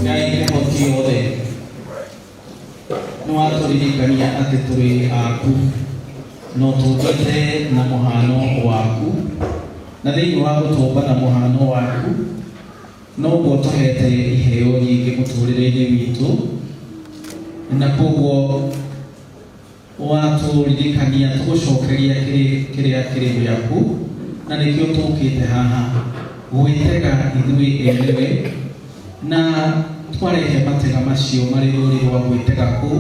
Ngai mũhoti wothe, nĩ watũririkania atĩ tũrĩ aku no tũmbĩte na mũhano waku, na thĩinĩ wa gũtũmba na mũhano waku noguo tũhete iheo nyingĩ mũtũrĩre-inĩ witũ, na koguo watũririkania tũgũcokeria kĩrĩa kĩrĩ gĩaku, na nĩkĩo tũkĩte haha gwĩtega ithuĩ enyewe, na twarehe matega macio marĩ rũri rwa gwĩtega kũu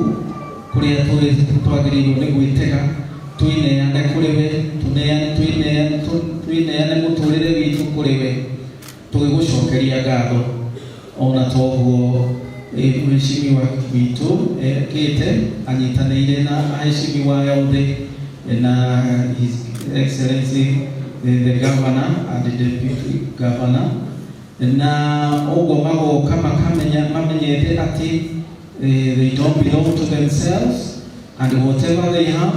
kũrĩa twagĩrĩirwo nĩ gwĩtega, twĩneane kũrĩ we, twĩneane mũtũrĩre witũ kũrĩ we, tũgĩgũcokeria ngatho. Ona toguo mheshimiwa witũ ekĩte anyitanĩire na aheshimiwa aya othe na His Excellency the Governor and the Deputy Governor, na ũguo magoka makamenya mamenyete atĩ they don't belong to themselves, and whatever they have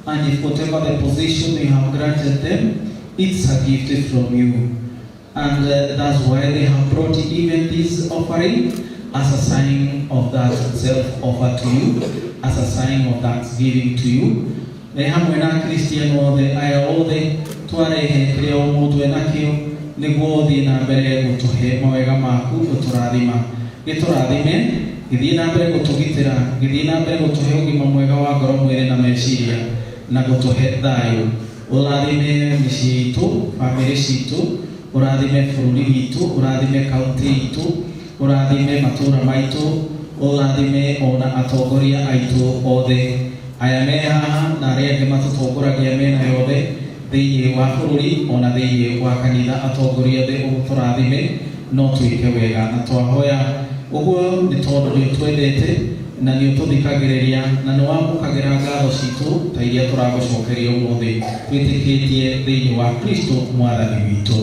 and if whatever the position you have granted them, it's a gift from you. And that's why they have brought even this offering as a sign of that self-offer to you, as a sign of thanksgiving to you. Nĩ hamwe na Christian othe aya othe twarehe kĩrĩa o mũndũ enakĩo. Nĩguo ũthiĩ na mbere gũtũhe mawega maku, ũtũrathima, gĩtũrathime, gĩthiĩ na mbere gũtũgitĩra, gĩthiĩ na mbere gũtũhe ũgima mwega wa ngoro, mwĩrĩ na meciria, na gũtũhe thayũ. Ũrathime mĩciĩ itũ, bamĩrĩ citũ, ũrathime bũrũri witũ, ũrathime kaunti itũ, ũrathime matũũra maitũ, ũrathime ona atongoria aitũ othe aya me haha na arĩa angĩ matũtongoragia mĩena yothe thĩinĩ wa bũrũri ona thĩinĩ wa kanitha. Atongoria othe ũtũrathime no twĩke wega, na twahoya ũguo nĩ tondũ nĩ ũtwendete na nĩ ũtũthikagĩrĩria na nĩ wamũkagĩra ngatho citũ ta iria tũragũcokeria ũmũthĩ, twĩtĩkĩtie thĩinĩ wa Kristo Mwathani witũ.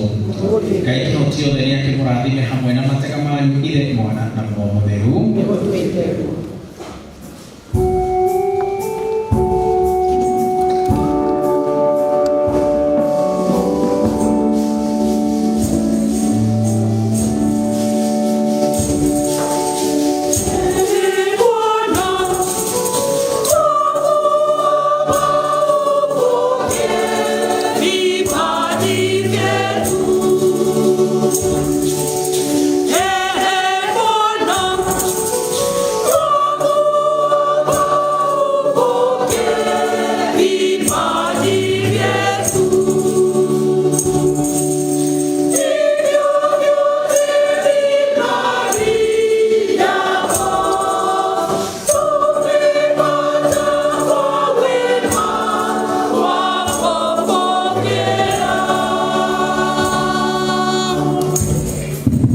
Ngai kĩhoti othe nĩ akĩmũrathime hamwe na matega manyu, Ithe, Mwana na Muoyo Mũtheru. Nĩgũtuĩke guo.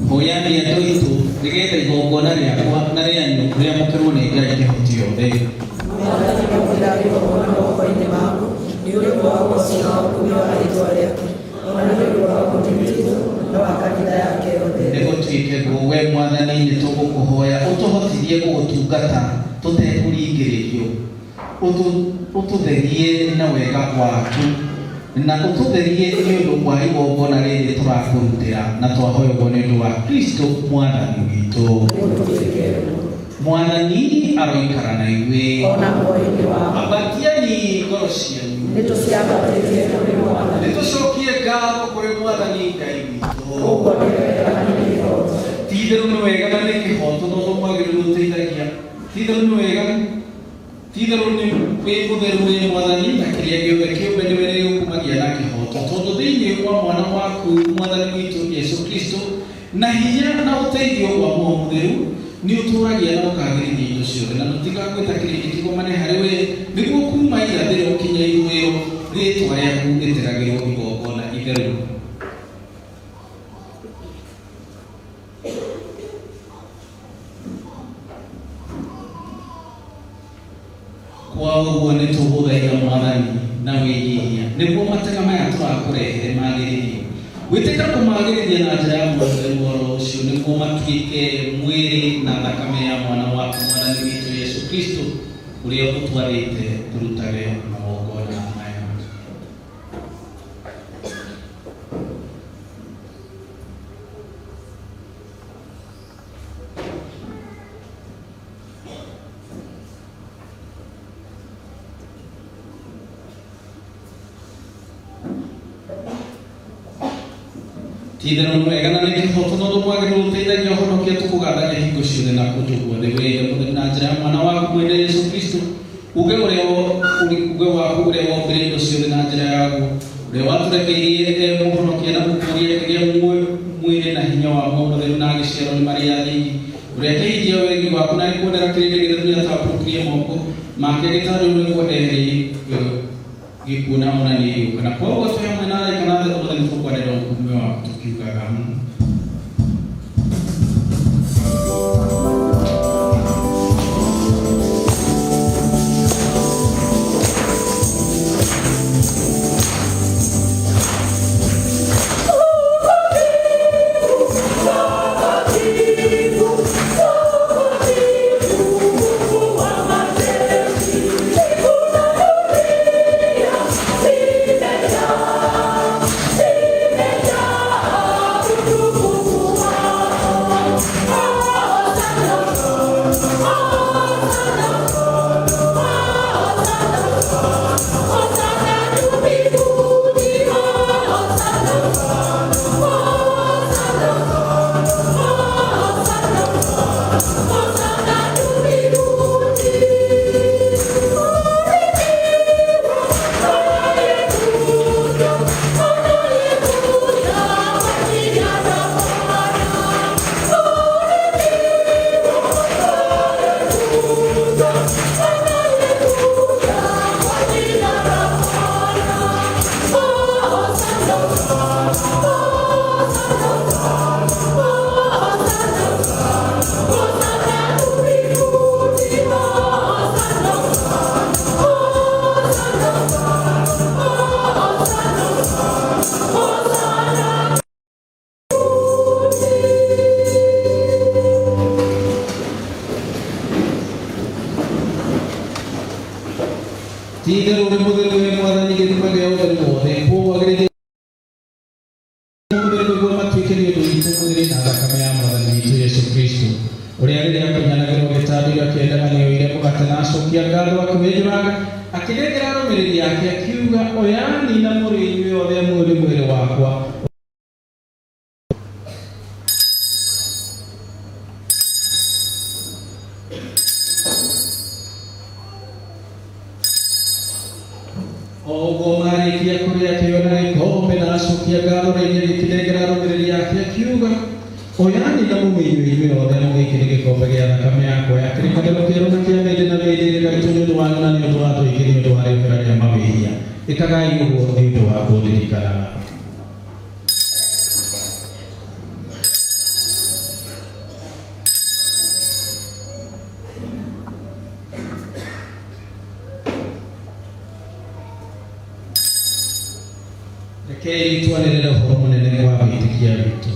Hoyani andũ aitũ nĩgetha igongona rĩakwa na rĩanyu rĩamũkĩrwo nĩ Ngai kĩhoti yothe. Mwathani nĩokĩra igongona moko-inĩ maku nĩ ũndũ wa ũgoci na ũkumio wa rĩĩtwa rĩake, ona nĩ ũndũ wa ũguni witũ na wa kanitha yake yothe. Nĩgũtuĩke guo. We Mwathani, nĩ tũgũkũhoya ũtũhotithie gũgũtungata tũtekũringĩrĩrio, ũtũtherie na wega waku na ũtũtherie nĩ ũndũ wa igongona rĩrĩ tũrakũrutĩra, na twahoya ũguo nĩ ũndũ wa Kristo Mwathani witũ. Nĩgũtuĩke guo. Mwathani aroikara na inyuĩ. Ona muoyo-inĩ waku. Ambatiani ngoro cianyu. Nĩ tũciambatĩtie kũrĩ Mwathani. Nĩ tũcokie ngatho kũrĩ Mwathani Ngai witũ. Ũguo nĩ wega na nĩ kĩhooto. Ti-itherũ nĩ wega na nĩ kĩhooto na ũndũ mwagĩrĩru ũteithagia. Ti-itherũ nĩ wega, ti-itherũ nĩ wĩ mũtheru, wĩ Mwathani, na kĩrĩa gĩothe kĩũmbe nĩwe nĩgĩkumagia na kĩhooto, tondũ thĩinĩ wa mwana waku Mwathani witũ Jesu Kristo, na hinya na ũteithio wa Muoyo Mũtheru, nĩ ũtũũragia na ũkagĩrithia indo ciothe, na tũtigagwĩta kĩrĩndĩ kĩgomane harĩ we, nĩguo kuma irathĩro kinya ithũĩro rĩĩtwa rĩaku rĩteragĩrwo igongona itheru. Kwa ũguo nĩ tũgũthaitha, Mwathani, na wĩnyihia, nĩguo matega maya tũrakũrehere magĩrithio. Wĩtĩkĩra kũmagĩrithia na njĩra ya Mũtheru oro ũcio, nĩguo matuĩke mwĩrĩ na thakame ya mwana waku Mwathani witũ Yesu Kristo, ũrĩa ũtwarĩte tũrutage magongona maya. Ti-itherũ nĩ wega na nĩ kĩhooto na ũndũ mwagĩrĩru ũteithagia ũhonokia, tũkũgathagia hingo ciothe na kũndũ guothe, wee Ithe mũtheru, na njĩra ya mwana waku mwene Yesu Kristo, uge waku ũrĩa wombire indo ciothe na njĩra yaguo, ũrĩa watũrekeirie e mũhonokia na mũkũũri, akĩgĩa mwĩrĩ na hinya wa Muoyo Mũtheru na agĩciarwo nĩ Maria thingi, ũrĩa akĩhingia wegi waku na agĩkuonera kĩrĩndĩ gĩtheru, nĩatambũrũkirie moko make gĩtarũ nĩguo eherie gĩkuũ na onanie gĩũka. Na koguo twĩ hamwe na araika na atheru othe nĩtũkwanĩrĩra ũkumio waku tũkiugaga. Ti-itherũ ũrĩ mũtheru we Mwathani, gĩthima gĩa ũtheru wothe. Kwoguo agĩrĩria mũtheru nĩguo matuĩke nĩ ũndũ witũ mwĩrĩ na thakame ya Mwathani witũ Yesu Kristo, ũrĩa rĩrĩa akunyanagĩrwo gĩtandurio akĩendaga nĩoire mũgate na acokia ngatho akĩwenjũranga akĩnengera arũmĩrĩri ake akiuga, oyani na mũrĩ inyuĩ othe amu ũyũ nĩ mwĩrĩ wakwa. O ũguo marĩkia kũrĩa akĩona gĩkombe na acokia ngatho rĩngĩ agĩkĩnengera arũmĩrĩri ake akiuga, oyani na mũmĩnyue inyuĩ othe amu gĩkĩ nĩ gĩkombe gĩa thakame yakwa ya kĩrĩkanĩro kĩerũ na kĩa mĩndĩ na mĩndĩ ĩrĩa ĩgaitwo nĩ ũndũ wanyu na nĩ ũndũ wa andũ aingĩ nĩ ũndũ wa rĩũhĩra rĩa mawĩhia. Ĩkagai ũguo nĩ ũndũ wa kũndirikanaga. Rekei twanĩrĩre ũhoro mũnene wa wĩtĩkia witũ.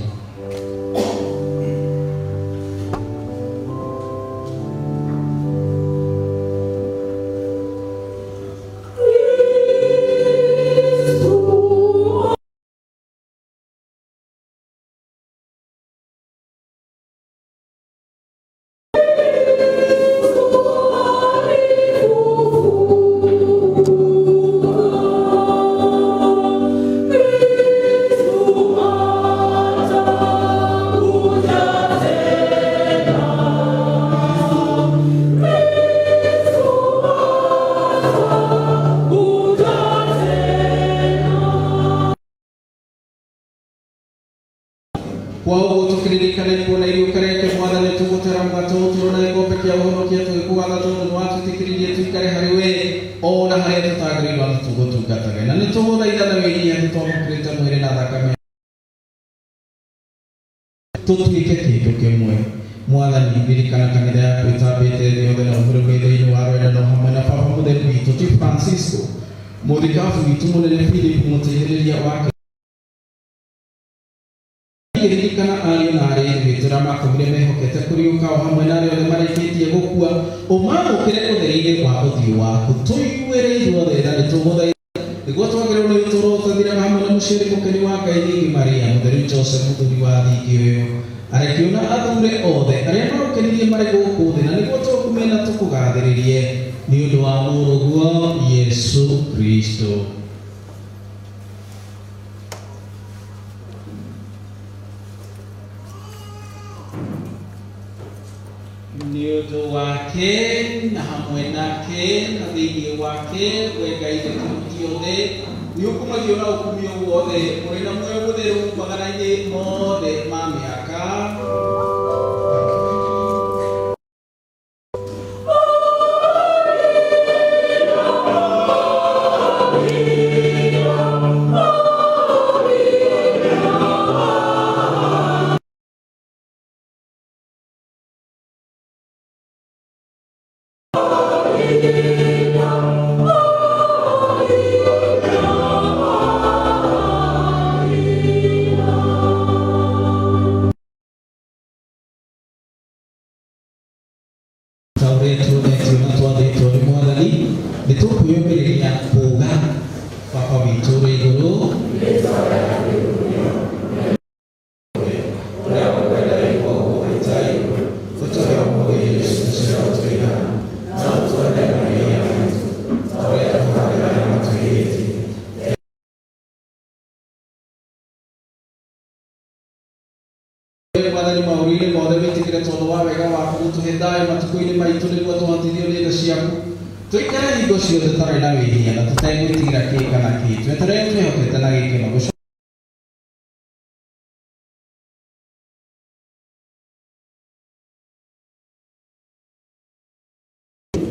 Kwa ũguo tũkĩririkana kuona iriũka rĩake Mwathani, tũgũtera mũgate ũtũũro na gĩkombe kĩa ũhonokia tũgĩkũgatha tondũ nĩwatwĩtĩkĩririe tũikare harĩ we ona harĩa tũtagĩrĩirwo atĩ tũgũtungatage. Na nĩtũgũthaitha na wĩnyihia tũtwamũkĩrĩte mwĩrĩ na thakame tũtuĩke kĩndũ kĩmwe. Mwathani, ririkana kanitha yaku ĩtambĩte thĩ yothe na ũmĩrũmie thĩinĩ wa rwendano hamwe na Baba Mũtheru witũ ti Francisco, mũthikabu witũ mũnene Philip, mũteithĩrĩria wake, ririkana ariũ na arĩ ithe witũ arĩa makomire mehokete kũriũka o hamwe na arĩa othe marĩkĩtie gũkua, ũmamũkĩre ũtheri-inĩ wa ũthiũ waku. Tũiguĩre ithuothe tha, nĩtũgũthaitha nĩguo twagĩrĩrwo nĩ ũtũũro ũtathiraga hamwe na mũciari mũkeni wa Ngai thingi Maria, mũtheru Joseph mũthuri wa thingi ũyũ, arekio na athure othe arĩa marũkenirie marĩ gũkũ thĩ, na nĩguo tũkumie na tũkũgathĩrĩrie nĩ ũndũ wa mũrũguo Yesu Kristo. Nĩ ũndũ wake na hamwe nake na thĩinĩ wake we Ngai ithe kĩhoti othe nĩ ũkumagio na ũkumio wothe ũrĩ na muoyo mũtheru magana-inĩ mothe ma mĩaka. Ta ũrĩa tuonetio na twathĩtwo nĩ Mwathani, nĩ tũkwĩyũmĩrĩria kuuga Baba witũ ũrĩ igũrũ, ũrĩa ũkwenda wĩkwo gũkũ ta igũrũ, ũtũhe ũmũthĩ irio citũ cia gũtũigana, na ũtuohere mehia maitũ ta ũrĩa tũhagĩra arĩa matwĩhĩtie. Mwathani maũru-inĩ mothe wĩtĩkĩre tondũ wa wega waku gũtũhe thayũ matukũ-inĩ maitũ nĩguo tũhotithio nĩ tha ciaku tũikare hingo ciothe tũtarĩ na wĩhia na tũtegwĩtigĩra kĩ kana kĩ, twetereire twĩhokete na gĩkeno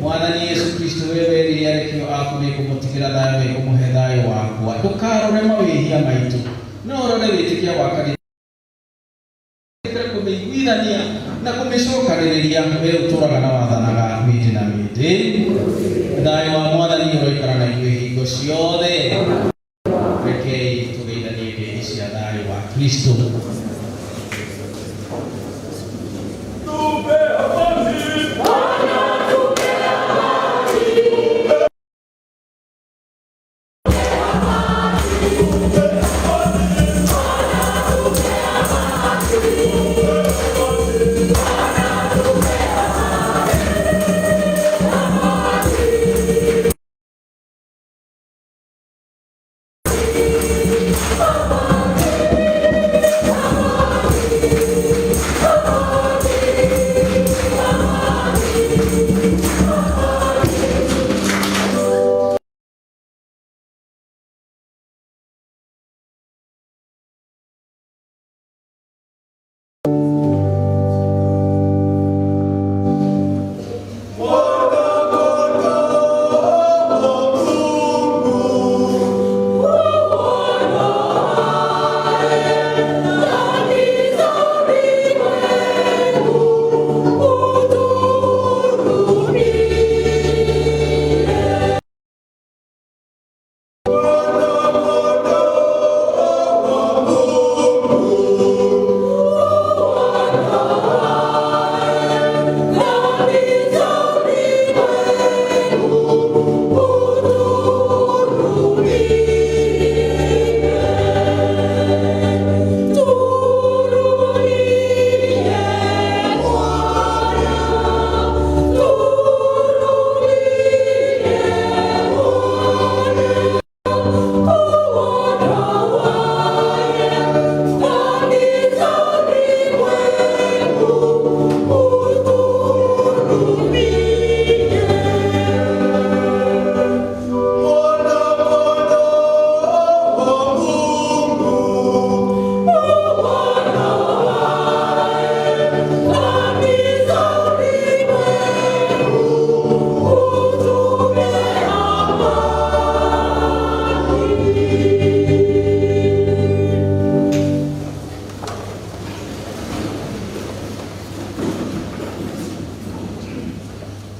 Mwathani Yesu Kristo we werire arekio aku nĩngũmũtigĩra thayũ nĩngũmũhe thayũ wakwa, ndũkarore mawĩhia maitũ no ũrore wĩtĩkia wa kanitha kũmĩiguithania na kũmĩcokanĩrĩria we ũtũraga na wathanaga mĩndĩ na mĩndĩ. Thayũ wa Mwathani ũroikara na inyuĩ hingo ciothe. Rekei tũgeithanie ngeithi cia thayũ wa Kristo.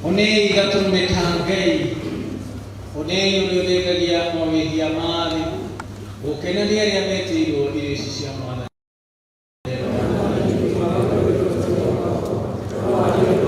Onei gatũrũme ka Ngai, onei ũrĩa ũthengagia mawĩhia ma thĩ. Gũkena nĩ arĩa metĩirwo irio ici cia.